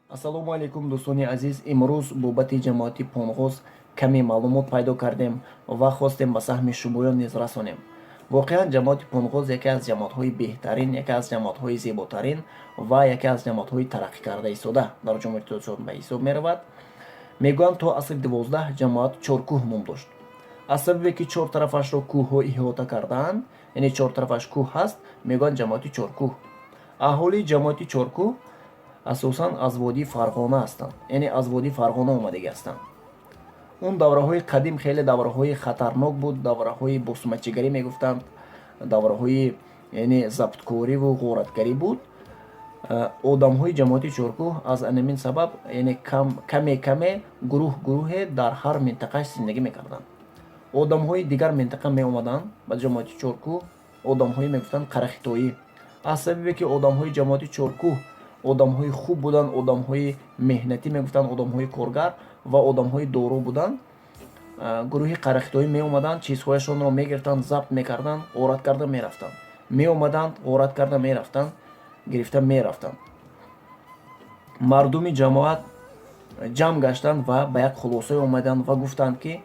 Ассалому алайкум, дӯстони азиз. Имрӯз бобати ҷамоати Понғоз каме маълумот пайдо кардем ва хостем ба саҳми шумоён низ расонем. Воқеан, ҷамоати Понғоз яке аз ҷамоатҳои беҳтарин, яке аз ҷамоатҳои зеботарин ва яке аз ҷамоатҳои тараққӣ карда истода дар Ҷумҳурии Тоҷикистон ба ҳисоб меравад. Мегӯянд, то асри 12 ҷамоат Чоркӯҳ ном дошт. Аз сабабе ки чор тарафашро кӯҳҳо иҳота кардаанд, яъне чор тарафаш кӯҳ ҳаст, мегӯянд ҷамоати Чоркӯҳ. Аҳолии ҷамоати Чоркӯҳ асосан аз водии Фарғона ҳастанд, яъне аз водии Фарғона омадагӣ ҳастанд. Он давраҳои қадим хеле давраҳои хатарнок буд, давраҳои босмачигарӣ мегуфтанд, давраҳои яъне забткориву ғоратгарӣ буд. Одамҳои ҷамоати Чоркӯҳ аз анамин сабаб, яъне каме каме, гурӯҳ гурӯҳе дар ҳар минтақаш зиндагӣ мекарданд. Одамҳои дигар минтақа меомаданд ба ҷамоати Чоркӯҳ, одамҳое мегуфтанд қарахитоӣ. Аз сабабе ки одамҳои ҷамоати Чоркӯҳ одамҳои хуб буданд, одамҳои меҳнатӣ мегуфтанд, одамҳои коргар ва одамҳои доро буданд, гурӯҳи қарахитоӣ меомаданд, чизҳояшонро мегирифтанд, забт мекарданд, ғорат карда мерафтанд. Меомаданд, ғорат карда мерафтанд, гирифта мерафтанд. Мардуми ҷамоат ҷамъ гаштанд ва ба як хулосае омаданд ва гуфтанд, ки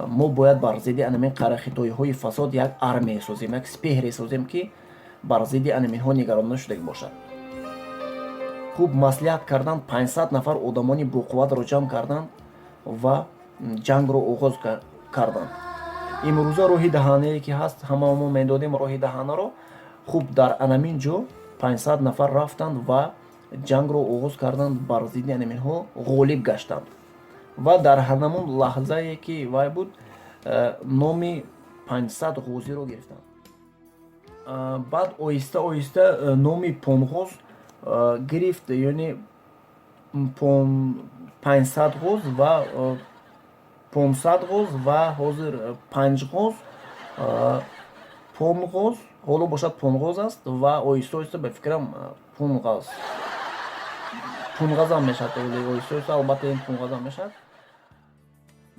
мо бояд бар зидди анамин қарахитоиҳои фасод як армия созем, як спеҳре созем, ки бар зидди анаминҳо нигарон нашудагӣ бошад. Хуб маслиҳат карданд, 500 нафар одамони боқувватро ҷамъ карданд ва ҷангро оғоз карданд. Имрӯза роҳи даҳанае ки ҳаст, ҳама мо медонем роҳи даҳанаро. Хуб, дар анамин ҷо 500 нафар рафтанд ва ҷангро оғоз карданд, бар зидди анаминҳо ғолиб гаштанд ва дар ҳанамун лаҳзае ки вай буд, номи 500 ғозиро гирифтанд. Баъд оҳиста оҳиста номи Понғоз гирифт, яъне 500 ғоз ва 500 ғоз ва ҳозир панҷғоз, Понғоз ҳоло бошад Понғоз аст ва оҳиста оҳиста, ба фикрам, Пунғаз, Пунғазам мешавад. Оҳиста оҳиста, албатта, ин Пунғазам мешавад.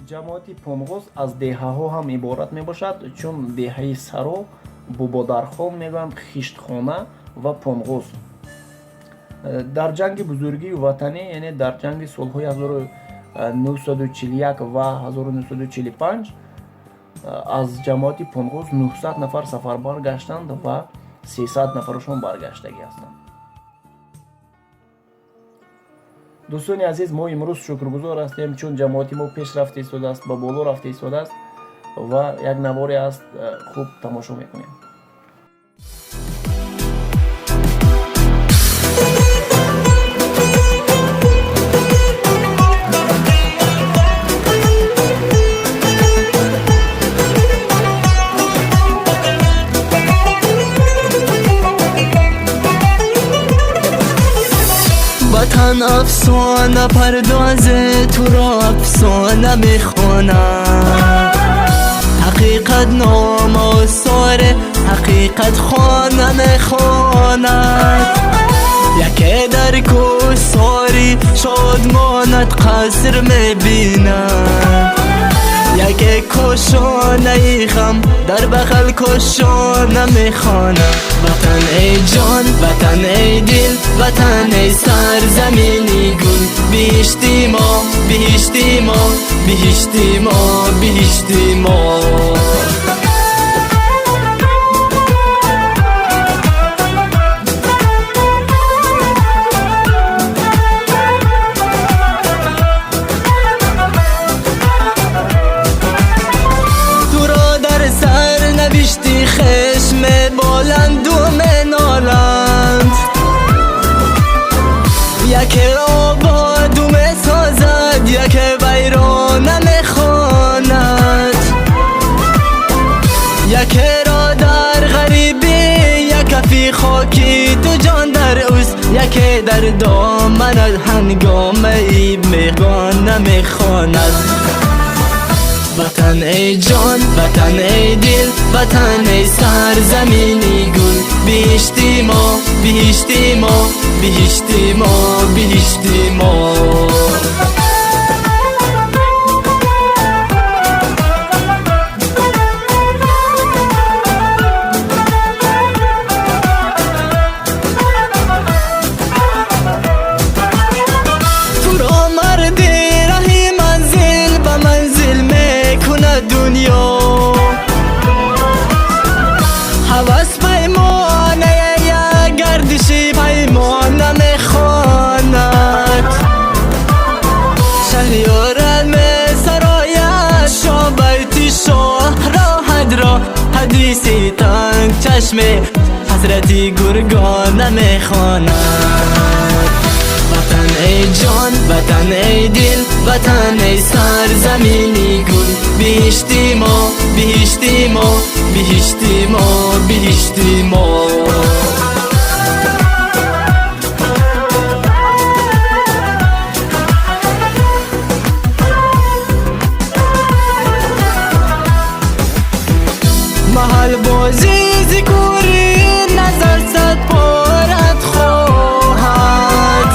Ҷамоати Понғоз аз деҳаҳо ҳам иборат мебошад, чун деҳаи Саро, Бободархон мегӯянд, Хиштхона ва Понғоз. Дар ҷанги бузургии ватанӣ, яъне дар ҷанги солҳои 1941 ва 1945, аз ҷамоати Понғоз 900 нафар сафарбар гаштанд ва 300 нафарашон баргаштагӣ ҳастанд. Дӯстони азиз, мо имрӯз шукргузор ҳастем, чун ҷамоати мо пеш рафта истодааст, ба боло рафта истодааст ва як наворе аст, хуб тамошо мекунем. Ватан, афсона пардозе, туро афсона мехонам. Ҳақиқат ном осоре, ҳақиқат хона мехонад. Яке дар кӯҳсори шодмонат қаср мебинад, яке кошонаи ғам дар бағал кошона мехонад. Ватан, эй ҷон, ватан, эй дил, ватан, эй сарзамини гул, биҳишти мо, биҳишти мо, биҳишти мо, биҳишти мо. Туро дар сарнавишти хеш меболанду меноланд, яке ободу месозад, яке вайрона мехонад, якеро дар ғарибӣ як кафи хоки ту ҷон дар ӯст, яке дар доманат ҳангомаи меҳрона мехонад. Ватан, эй ҷон, ватан, эй дил, ватан, эй сарзамини гул, биҳишти мо, биҳишти мо, биҳишти мо, биҳишти мо. Мухлиси танг чашме ҳасрати гургона мехонад. Ватан, эй ҷон, ватан, эй дил, ватан, эй сарзамини гул, биҳишти мо, биҳишти мо, биҳишти мо, биҳишти мо. Маҳалбозӣ зикури назар сад порат хоҳад,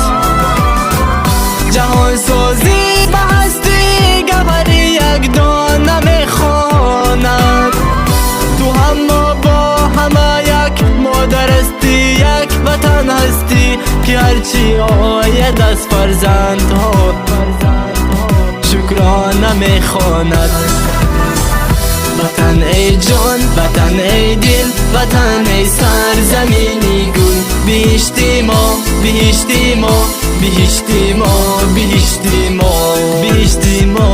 ҷаҳонсозӣ ба ҳастӣ гавҳари якдона мехонад. Ту ҳамо бо ҳама як модар ҳастӣ, як ватан ҳастӣ, ки ҳарчи ояд аз фарзандҳо шукрона мехонад. Ватан, эй ҷон, ватан, эй дил, ватан, эй сарзамини гул, биҳишти мо, биҳишти мо, биҳишти мо, биҳишти мо, биҳишти мо.